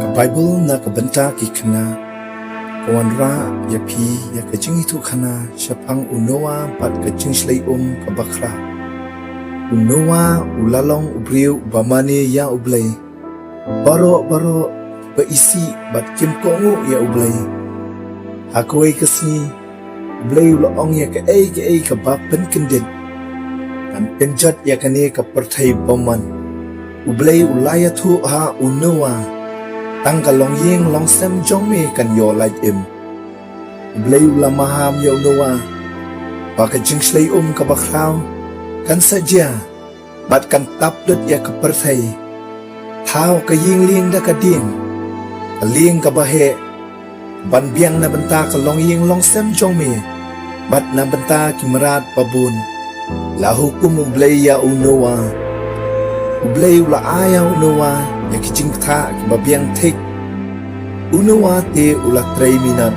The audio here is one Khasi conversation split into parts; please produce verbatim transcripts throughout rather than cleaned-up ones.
Ka Baibl na ka bynta ki khynnah ka wanrah ïa phi ïa ka jingïathuhkhana shaphang u Noah bad ka jingshlei um kaba khraw. U Noah u la long u briew uba mane ïa U Blei. Baroh baroh kiba isih bad kim kohnguh ïa U Blei. Ha kawei ka sngi U Blei u la ong ïa kaei kaei kaba pynkyndit. Ngan pynjot ïa kane ka pyrthei bymman. U Blei u la ïathuh ha u Noah, tang ka longïing longsem jong me kan ïoh lait im. U Blei u la maham ïa u Noah ba ka jingshlei um kaba khraw kan sa jia bad kan tap lut ïa ka pyrthei. Thaw ka ïing lieng da ka dieng, ka lieng kaba heh, ban biang na bynta ka longïing longsem jong me bad na bynta ki mrad ba bun. La hukum U Blei ïa u Noah. U Blei u la ai ïa u Noah ïa ki jingkthah kiba biang thik. U Noah te u la trei minot.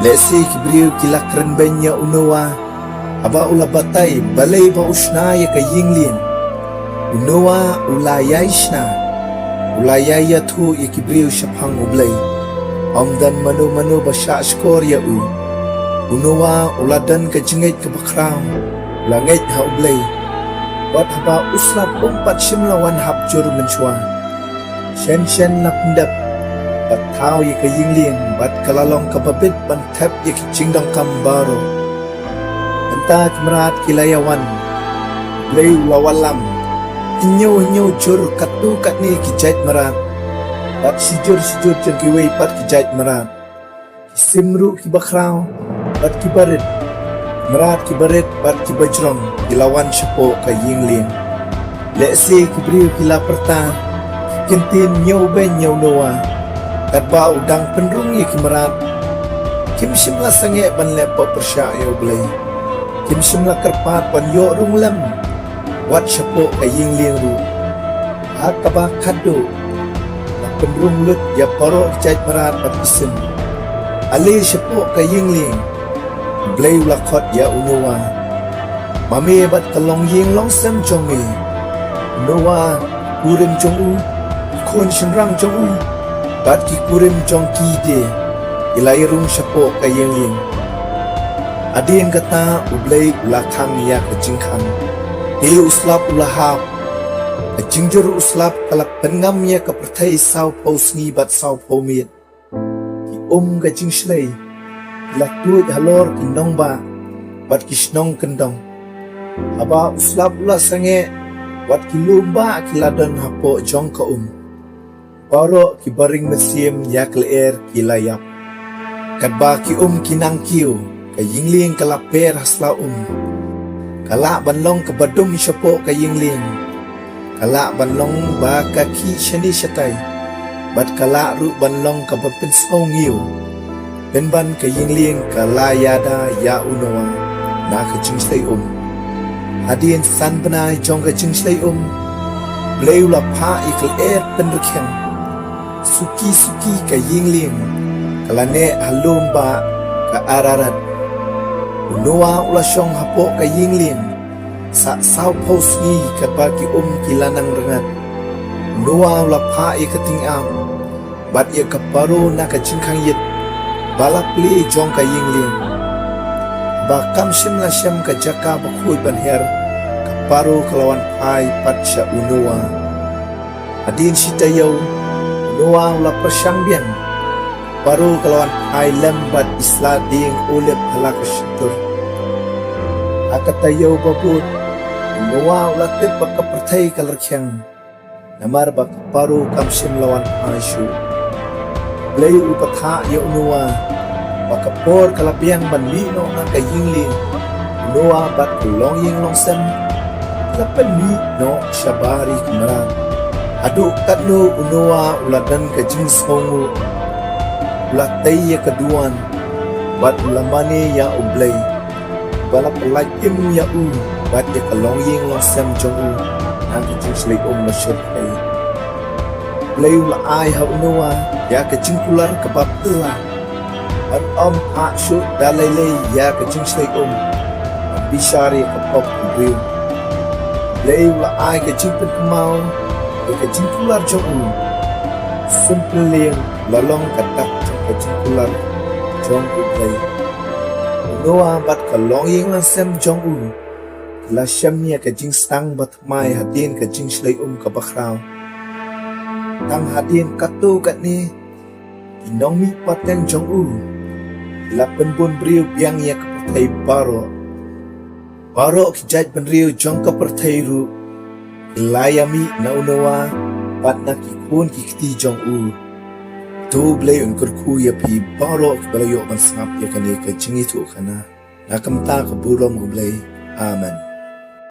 Lehse ki briew ki la kren beiñ ïa u Noah haba u la batai balei ba u shna ïa ka ïing lieng. U Noah u la ïai shna, u la ïai ïathuh ïa ki briew shaphang U Blei. Ym don mano mano ba shah shkor ïa u. U Noah u la don ka jingngeit kaba khraw, u la ngeit ha U Blei. Wat haba u slap um pat shym la wan hap jur mynshuwa. Shen shen la pyndep bad thaw ïa ka ïing lieng bad ka la long kaba bit ban thep ïa ki jingdonkam baroh. Mynta ki mrad ki la ïa wan. U Blei u la wallam. Hynñiew hynñiew jur katto katne ki jait mrad bad shijur shijur jong kiwei pat ki jait mrad. Ki sim ruh kiba khraw bad kiba rit, mrad kiba rit bad kiba jrong ki la wan shapoh ka ïing lieng. Lehse ki briew ki la pyrta, ki kyntien ñiew beiñ ñiew Noah. Katba u dang pynrung ïa ki mrad, kim shym la sangeh ban leh pop pyrshah ïa U Blei. Kim shym la kyrpad ban ïoh rung lem wat shapoh ka ïing lieng ruh. Ha kaba khatduh la pynrung lut ïa baroh ki jait mrad bad ki sim. Ale shapoh ka ïing lieng U Blei u la khot ïa u Noah. Ma me bad ka longïing longsem jong me. U Noah, ki kurim jong u, ki khun shynrang jong u bad ki kurim jong ki de ki la ïarung shapoh ka ïing lieng. Hadien kata U Blei u la khang ïa ka jingkhang. Te u slap u la hap. Ka jingjur u slap ka la pynngam ïa ka pyrthei sawphew sngi bad sawphew miet. Ki um ka jingshlei ki la tuid halor ki nongbah bad ki shnong kyndong. Haba u slap u la sangeh, wat ki lum bah ki la don hapoh jong ka um. Baroh kiba ring mynsiem ïa ka lyer ki la ïap. Katba ki um ki nang kiew, ka ïing lieng ka la per ha sla um. Ka lah ban long kaba dum shapoh ka ïing lieng. Ka lah ban long ba ka khih shane shatai bad ka lah ruh ban long kaba pynsngewñiew. Pynban ka ïing lieng ka la ïada ïa u Noah na ka jingshlei um. Hadien san bnai jong ka jingshlei um, Blei u la phah ïa ka lyer pynrkhiang. Suki suki ka ïing lieng ka la neh ha lum bah ka Ararat. U Noah u la shong hapoh ka ïing lieng sa sawphew sngi katba ki um ki la nang rngat. U Noah u la phah ïa ka tyngab bad ïa ka paro na ka jingkhang ïit ba la plie jong ka ïing lieng. Ba kam shym la shem ka jaka bakhuid ban her, ka paro ka la wan phai pat sha u Noah. Hadien shi taïew u Noah u la pyrshang biang. Paro ka la wan phai lem bad i sla dieng olib ha la ka shyntur. Ha ka taïew ba bud u Noah u la tip ba ka pyrthei ka la rkhiang. Namar ba ka paro kam shym la wan phai shuh. Blei u la pyrta ïa u Noah ba ka por ka la biang ban mih noh na ka ïing lieng. U Noah bad ka longïing longsem ki la pynmih noh shabar ïa ki mrad. Haduh katno u Noah u la don ka jingsngewnguh, u la tei ïa ka duwan bad u la mane ïa U Blei ba la pyllait im ïa u bad ïa ka longïing longsem jong u na ka jingshlei um ba shyrkhei. Blei u la ai ha u Noah ïa ka jingkular kaba phylla ban ym phah shuh da lei lei ïa ka jingshlei um ban bishar ïa ka pop u briew. Blei u la ai ka jingpynkynmaw ïa ka jingkular jong u. Symphylliang la long ka dak jong ka jingkular jong U Blei. U Noah bad ka longïing longsem jong u ki la shem ïa ka jingstang bathymmai hadien ka jingshlei um kaba khraw. Tang hadien katto katne ki nongmihpateng jong u ki la pynbun briew biang ïa ka pyrthei baroh. Baroh ki jaitbynriew jong ka pyrthei ruh ki la ïamih na U Noah bad na ki khun ki kti jong u. To U Blei un kyrkhu ïa phi baroh kiba la ïoh ban sngap ïa kane ka jingïathuhkhana. Na ka bynta ka burom U Blei. Amen.